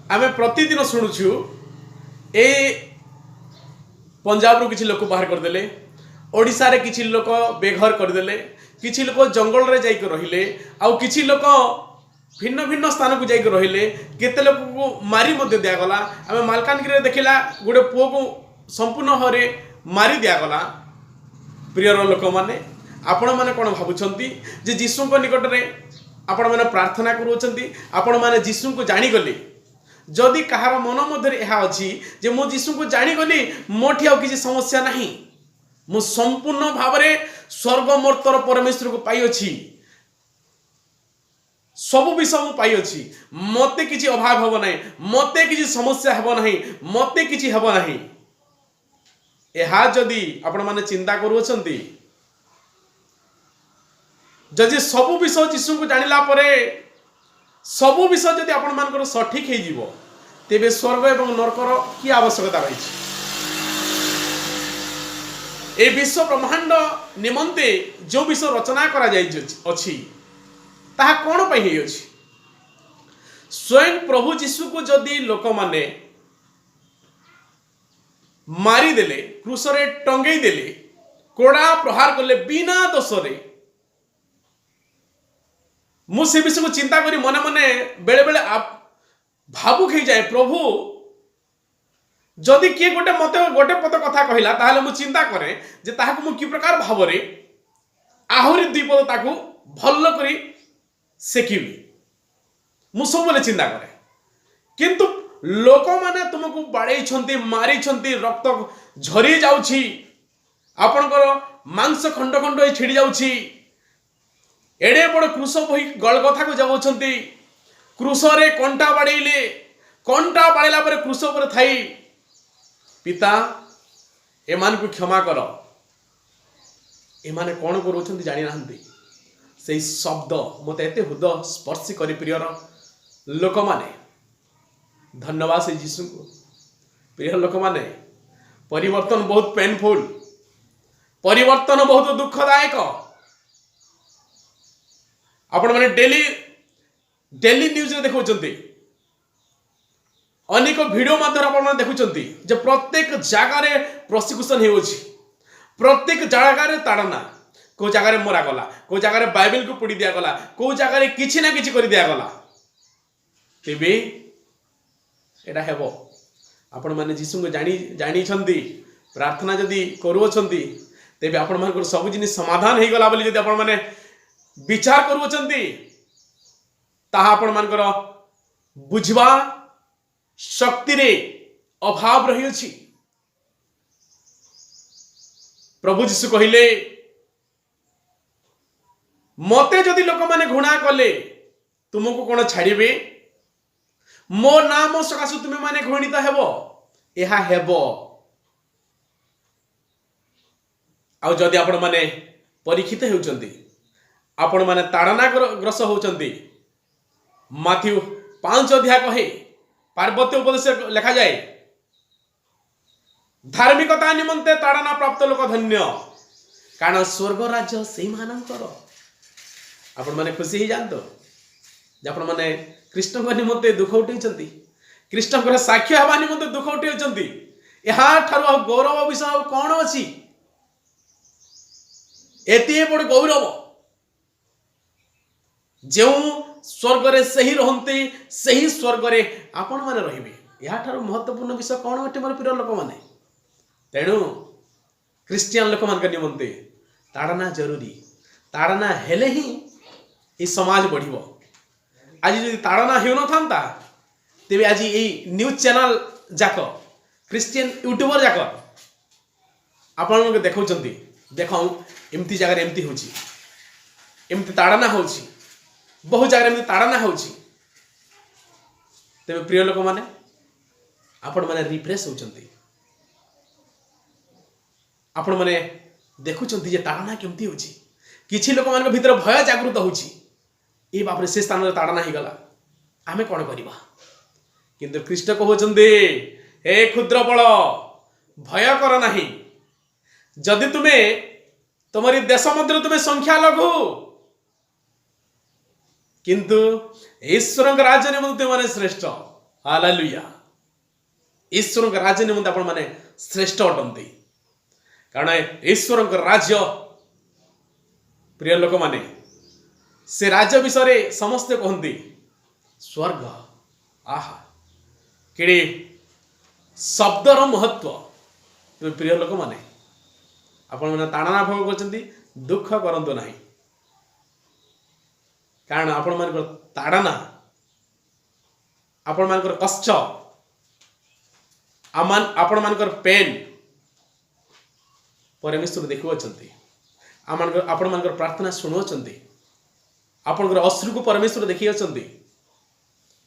ଆମେ ପ୍ରତିଦିନ ଶୁଣୁଛୁ, ଏ ପଞ୍ଜାବରୁ କିଛି ଲୋକ ବାହାର କରିଦେଲେ, ଓଡ଼ିଶାରେ କିଛି ଲୋକ ବେଘର କରିଦେଲେ, କିଛି ଲୋକ ଜଙ୍ଗଲରେ ଯାଇକି ରହିଲେ, ଆଉ କିଛି ଲୋକ ଭିନ୍ନ ଭିନ୍ନ ସ୍ଥାନକୁ ଯାଇକି ରହିଲେ। କେତେ ଲୋକକୁ ମାରି ମଧ୍ୟ ଦିଆଗଲା। ଆମେ ମାଲକାନଗିରିରେ ଦେଖିଲା, ଗୋଟେ ପୁଅକୁ ସମ୍ପୂର୍ଣ୍ଣ ଭାବରେ ମାରି ଦିଆଗଲା। ପ୍ରିୟର ଲୋକମାନେ, ଆପଣମାନେ କ'ଣ ଭାବୁଛନ୍ତି ଯେ ଯୀଶୁଙ୍କ ନିକଟରେ ଆପଣମାନେ ପ୍ରାର୍ଥନା କରୁଅଛନ୍ତି, ଆପଣମାନେ ଯୀଶୁଙ୍କୁ ଜାଣିଗଲେ? ଯଦି କାହାର ମନ ମଧ୍ୟରେ ଏହା ଅଛି ଯେ ମୁଁ ଯୀଶୁଙ୍କୁ ଜାଣିଗଲି, ମୋଠି ଆଉ କିଛି ସମସ୍ୟା ନାହିଁ, ମୁଁ ସମ୍ପୂର୍ଣ୍ଣ ଭାବରେ ସ୍ୱର୍ଗ ମର୍ତ୍ତର ପରମେଶ୍ୱରକୁ ପାଇଅଛି, ସବୁ ବିଷୟ ମୁଁ ପାଇଅଛି, ମୋତେ କିଛି ଅଭାବ ହେବ ନାହିଁ, ମୋତେ କିଛି ସମସ୍ୟା ହେବ ନାହିଁ, ମୋତେ କିଛି ହେବ ନାହିଁ, ଏହା ଯଦି ଆପଣମାନେ ଚିନ୍ତା କରୁଅଛନ୍ତି, ଯଦି ସବୁ ବିଷୟ ଯୀଶୁଙ୍କୁ ଜାଣିଲା ପରେ ସବୁ ବିଷୟ ଯଦି ଆପଣମାନଙ୍କର ସଠିକ ହେଇଯିବ, ତେବେ ସ୍ୱର୍ଗ ଏବଂ ନର୍କର କି ଆବଶ୍ୟକତା ରହିଛି? এই ବିଶ୍ୱ ବ୍ରହ୍ମାଣ୍ଡ ନିମନ୍ତେ ଯେଉଁ ବିଷୟ ରଚନା କରାଯାଇ ଅଛି, ତାହା କ'ଣ ପାଇଁ ହେଇଅଛି? ସ୍ୱୟଂ ପ୍ରଭୁ ଯୀଶୁକୁ ଯଦି ଲୋକମାନେ ମାରିଦେଲେ, କ୍ରୁଶରେ ଟଙ୍ଗେଇ ଦେଲେ, କୋଡ଼ା ପ୍ରହାର କଲେ ବିନା ଦୋଷରେ, ମୁଁ ସେ ବିଷୟକୁ ଚିନ୍ତା କରି ମନେ ମନେ ବେଳେ ବେଳେ ଭାବୁକ ହେଇଯାଏ। ପ୍ରଭୁ, ଯଦି କିଏ ଗୋଟେ ମତେ ଗୋଟେ ପଦ କଥା କହିଲା, ତାହେଲେ ମୁଁ ଚିନ୍ତା କରେ ଯେ ତାହାକୁ ମୁଁ କି ପ୍ରକାର ଭାବରେ ଆହୁରି ଦୁଇ ପଦ ତାକୁ ଭଲ କରି ଶିଖିବି। ମୁଁ ସବୁବେଳେ ଚିନ୍ତା କରେ। କିନ୍ତୁ ଲୋକମାନେ ତୁମକୁ ବାଡ଼େଇଛନ୍ତି, ମାରିଛନ୍ତି, ରକ୍ତ ଝରି ଯାଉଛି, ଆପଣଙ୍କର ମାଂସ ଖଣ୍ଡ ଖଣ୍ଡ ହୋଇ ଛିଡ଼ି ଯାଉଛି, ଏଡ଼େ ବଡ଼ କ୍ରୁଶ ବୋହି ଗଳଗଥାକୁ ଯାଉଛନ୍ତି, କ୍ରୁଶରେ କଣ୍ଟା ବାଡ଼େଇଲେ, କଣ୍ଟା ବାଡ଼େଇଲା ପରେ କ୍ରୁଶ ଉପରେ ଥାଇ, "ପିତା, ଏମାନଙ୍କୁ କ୍ଷମା କର, ଏମାନେ କ'ଣ କରୁଛନ୍ତି ଜାଣିନାହାନ୍ତି", ସେଇ ଶବ୍ଦ ମୋତେ ଏତେ ହୃଦୟ ସ୍ପର୍ଶୀ କରି। ପ୍ରିୟର ଲୋକମାନେ, ଧନ୍ୟବାଦ ସେଇ ଯୀଶୁଙ୍କୁ। ପ୍ରିୟ ଲୋକମାନେ, ପରିବର୍ତ୍ତନ ବହୁତ ପେନଫୁଲ, ପରିବର୍ତ୍ତନ ବହୁତ ଦୁଃଖଦାୟକ। ଆପଣମାନେ ଡେଲି ଡେଲି ନ୍ୟୁଜରେ ଦେଖାଉଛନ୍ତି, ଅନେକ ଭିଡ଼ିଓ ମାଧ୍ୟମରେ ଆପଣମାନେ ଦେଖୁଛନ୍ତି ଯେ ପ୍ରତ୍ୟେକ ଜାଗାରେ ପ୍ରସିକ୍ୟୁସନ ହେଉଅଛି, ପ୍ରତ୍ୟେକ ଜାଗାରେ ତାଡ଼ନା। କେଉଁ ଜାଗାରେ ମରାଗଲା, କେଉଁ ଜାଗାରେ ବାଇବେଲକୁ ପୋଡ଼ି ଦିଆଗଲା, କେଉଁ ଜାଗାରେ କିଛି ନା କିଛି କରି ଦିଆଗଲା। ତେବେ ଏଇଟା ହେବ। ଆପଣମାନେ ଯୀଶୁଙ୍କୁ ଜାଣିଛନ୍ତି, ପ୍ରାର୍ଥନା ଯଦି କରୁଅଛନ୍ତି, ତେବେ ଆପଣମାନଙ୍କର ସବୁ ଜିନିଷ ସମାଧାନ ହେଇଗଲା ବୋଲି ଯଦି ଆପଣମାନେ ବିଚାର କରୁଅଛନ୍ତି, ତାହା ଆପଣମାନଙ୍କର ବୁଝିବା ଶକ୍ତିରେ ଅଭାବ ରହିଅଛି। ପ୍ରଭୁ ଯୀଶୁ କହିଲେ, "ମତେ ଯଦି ଲୋକମାନେ ଘୃଣା କଲେ, ତୁମକୁ କ'ଣ ଛାଡ଼ିବେ? ମୋ ନାମ ସକାଶୁ ତୁମେମାନେ ଘୃଣିତ ହେବ।" ଏହା ହେବ। ଆଉ ଯଦି ଆପଣମାନେ ପରୀକ୍ଷିତ ହେଉଛନ୍ତି, ଆପଣମାନେ ତାଡ଼ନା ଗ୍ରସ୍ତ ହେଉଛନ୍ତି, ମାଥିଉ 5 ଅଧ୍ୟାୟ କହେ, ପାର୍ବତ୍ୟ ଉପଦେଶ ଲେଖାଯାଏ, ଧାର୍ମିକତା ନିମନ୍ତେ ତାଡ଼ନା ପ୍ରାପ୍ତ ଲୋକ ଧନ୍ୟ, କାରଣ ସ୍ୱର୍ଗ ରାଜ୍ୟ ସେଇମାନଙ୍କର। ଆପଣମାନେ ଖୁସି ହେଇଯାଆନ୍ତୁ ଯେ ଆପଣମାନେ ଖ୍ରୀଷ୍ଟଙ୍କ ନିମନ୍ତେ ଦୁଃଖ ଉଠେଇଛନ୍ତି, ଖ୍ରୀଷ୍ଟଙ୍କର ସାକ୍ଷ୍ୟ ହେବା ନିମନ୍ତେ ଦୁଃଖ ଉଠେଇଛନ୍ତି। ଏହାଠାରୁ ଆଉ ଗୌରବ ବିଷୟ ଆଉ କ'ଣ ଅଛି? ଏତିକି ବଡ଼ ଗୌରବ। ଯେଉଁ ସ୍ୱର୍ଗରେ ସେହି ରହନ୍ତି, ସେହି ସ୍ୱର୍ଗରେ ଆପଣମାନେ ରହିବେ। ଏହାଠାରୁ ମହତ୍ୱପୂର୍ଣ୍ଣ ବିଷୟ କ'ଣ ଅଟେ, ମୋର ପ୍ରିୟ ଲୋକମାନେ? ତେଣୁ ଖ୍ରୀଷ୍ଟିଆନ ଲୋକମାନଙ୍କ ନିମନ୍ତେ ତାଡ଼ନା ଜରୁରୀ। ତାଡ଼ନା ହେଲେ ହିଁ ଏ ସମାଜ ବଢ଼ିବ। ଆଜି ଯଦି ତାଡ଼ନା ହେଉନଥାନ୍ତା, ତେବେ ଆଜି ଏଇ ନ୍ୟୁଜ୍ ଚ୍ୟାନେଲ ଯାକ, ଖ୍ରୀଷ୍ଟିଆନ ୟୁଟ୍ୟୁବର ଯାକ ଆପଣମାନଙ୍କୁ ଦେଖାଉଛନ୍ତି, ଦେଖ, ଏମିତି ଜାଗାରେ ଏମିତି ହେଉଛି, ଏମିତି ତାଡ଼ନା ହେଉଛି, ବହୁ ଜାଗାରେ ଏମିତି ତାଡ଼ନା ହେଉଛି। ତେବେ ପ୍ରିୟ ଲୋକମାନେ, ଆପଣମାନେ ରିଫ୍ରେଶ ହେଉଛନ୍ତି। ଆପଣମାନେ ଦେଖୁଛନ୍ତି ଯେ ତାଡ଼ନା କେମିତି ହେଉଛି। କିଛି ଲୋକମାନଙ୍କ ଭିତରେ ଭୟ ଜାଗୃତ ହେଉଛି, ଏ ବାପରେ, ସେ ସ୍ଥାନରେ ତାଡ଼ନା ହେଇଗଲା, ଆମେ କ'ଣ କରିବା? କିନ୍ତୁ ଖ୍ରୀଷ୍ଟ କହୁଛନ୍ତି, "ହେ କ୍ଷୁଦ୍ର ଦଳ, ଭୟ କର ନାହିଁ। ଯଦି ତୁମେ ତୁମରି ଦେଶ ମଧ୍ୟରେ ତୁମେ ସଂଖ୍ୟା ଲଘୁ, କିନ୍ତୁ ଈଶ୍ୱରଙ୍କ ରାଜ୍ୟ ନିମନ୍ତେ ତୁମେମାନେ ଶ୍ରେଷ୍ଠ।" ହାଲେଲୁୟା। ଈଶ୍ୱରଙ୍କ ରାଜ୍ୟ ନିମନ୍ତେ ଆପଣମାନେ ଶ୍ରେଷ୍ଠ ଅଟନ୍ତି, କାରଣ ଈଶ୍ୱରଙ୍କ ରାଜ୍ୟ, ପ୍ରିୟ ଲୋକମାନେ, ସେ ରାଜ୍ୟ ବିଷୟରେ ସମସ୍ତେ କହନ୍ତି ସ୍ୱର୍ଗ। ଆହା, କେଡ଼େ ଶବ୍ଦର ମହତ୍ଵ! ତେବେ ପ୍ରିୟ ଲୋକମାନେ, ଆପଣମାନେ ତାଡ଼ନା ଭୋଗ କରୁଛନ୍ତି, ଦୁଃଖ କରନ୍ତୁ ନାହିଁ, କାରଣ ଆପଣମାନଙ୍କର ତାଡ଼ନା, ଆପଣମାନଙ୍କର କଷ୍ଟ, ଆପଣମାନଙ୍କର ପେନ୍ ପରମେଶ୍ୱର ଦେଖୁଅଛନ୍ତି। ଆପଣମାନଙ୍କର ପ୍ରାର୍ଥନା ଶୁଣୁଅଛନ୍ତି। ଆପଣଙ୍କର ଅଶ୍ରୁକୁ ପରମେଶ୍ୱର ଦେଖିଅଛନ୍ତି।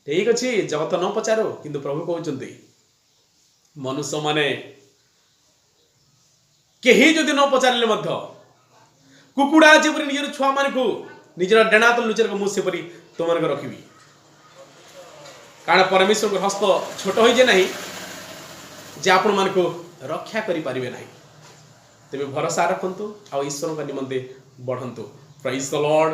ଠିକ ଅଛି, ଜଗତ ନ ପଚାରୁ, କିନ୍ତୁ ପ୍ରଭୁ କହୁଛନ୍ତି, ମନୁଷ୍ୟମାନେ କେହି ଯଦି ନ ପଚାରିଲେ ମଧ୍ୟ କୁକୁଡ଼ା ଯେପରି ନିଜର ଛୁଆମାନଙ୍କୁ ନିଜର ଡେଣା ତଳେ ଲୁଚେଇ, ମୁଁ ସେପରି ତୁମମାନଙ୍କୁ ରଖିବି। କାରଣ ପରମେଶ୍ୱରଙ୍କ ହସ୍ତ ଛୋଟ ହୋଇଯାଏ ନାହିଁ ଯେ ଆପଣମାନଙ୍କୁ ରକ୍ଷା କରିପାରିବେ ନାହିଁ। ତେବେ ଭରସା ରଖନ୍ତୁ ଆଉ ଈଶ୍ୱରଙ୍କ ନିମନ୍ତେ ବଢ଼ନ୍ତୁ। Praise the Lord.